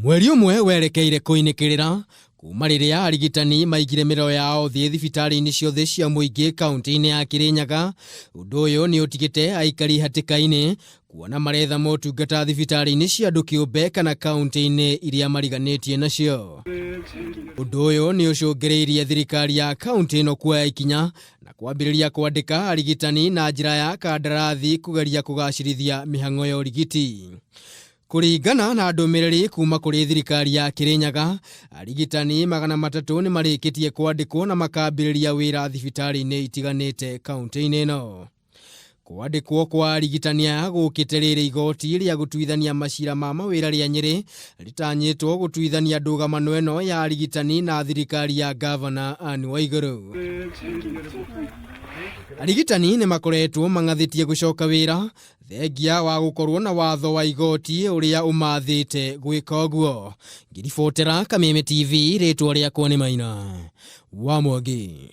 Mweri ũmwe werekeire kũinĩkĩrĩra kuma rĩrĩa arigitani maigire mĩroyo yao thĩ thibitarĩ-inĩ ciothe cia mũingĩ kaunti-inĩ ya Kirinyaga. Ũndũ ũyũ nĩ ũtigĩte aikari hatĩka-inĩ kuona maretha motungata thibitarĩ-inĩ cia andũ kĩũmbe kana kaunti-inĩ iria mariganĩtie nacio. Ũndũ ũyũ nĩ ũcũngĩrĩirie thirikari ya kaunti ĩno kuoya ikinya na kwambĩrĩria kwandĩka arigitani na njĩra ya kandarathi kũgeria kũgacĩrithia mĩhang'o ya ũrigiti. Kũringana na ndũmĩrĩri kuma kũrĩ thirikari ya Kirinyaga, arigitani 300 nĩ marĩkĩtie kwandĩkwo na makambĩrĩria wĩra thibitarĩ-inĩ itiganĩte kaunti-inĩ ĩno. Kwandĩkwo kwa arigitani aya gũkĩte rĩrĩ igoti rĩa gũtuithania macira ma mawĩra rĩa Nyĩrĩ rĩtanyĩtwo gũtuithania ndũgamano ĩno ya arigitani na thirikari ya Gavana Anne Waiguru. Arigitani nĩ makoretwo mang'athĩtie gũcoka wĩra Thengia wa gũkorwo na watho wa igoti ũrĩa ũmathĩte gwĩka ũguo. Ngĩribotera Kameme TV, rĩtwa rĩakwa nĩ Maina wa Mwangi.